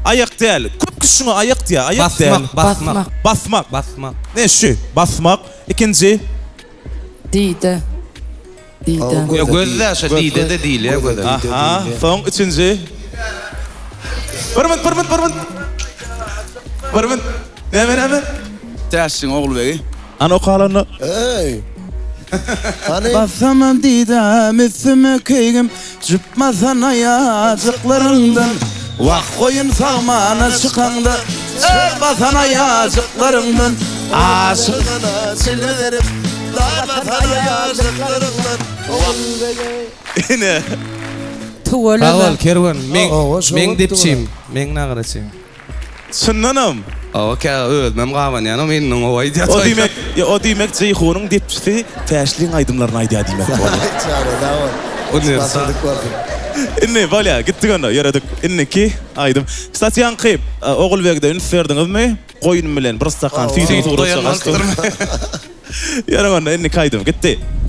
Aýak däl. Köp kişi şuňa aýak diýýär. Aýak däl. Basmak, basmak. Basmak. Basmak. Ne şu? Basmak. Ikinji. Dide. Dide. Ýa göz-dä şo dide-de diýilýär göze. Aha, soň üçünji. Bir minut, bir minut, bir minut. Bir minut. Näme, näme? Täşliň Ogulbegi. Hany okalanda. Eý. Hany. Bassamam didäm üstüme keýgim Jypmasan aýajyklaryňdan Wah goýun sagmana çykaňda Çöl basan aýajyklaryňdan Aşyk Çile berip Dar basan aýajyklaryňdan Ine. Tüweleme. Sag bol Kerwen. Meň Owa, şo meň bolupdy depçim, meň nagaraçym. Çyndanam. Hawa kä özümem gabanýanam indi gowy aýdýar. O diýmek, o diýmek Jeýhunyň depçisi Täşliň aýdymlaryny aýdýar diýmek bolýar. Çary sag bol. Uniwersal. Başardyk bolsun. Indi bolýar, gitdik onda, ýöredik. Indiki aýdym. Kstati ýaňky Ogulbegde üns berdiňizmi? Goýun bilen bir stakan süýdüň Süýt goýan suratjagaşdy. Ýöreň onda indiki aýdym gitdi.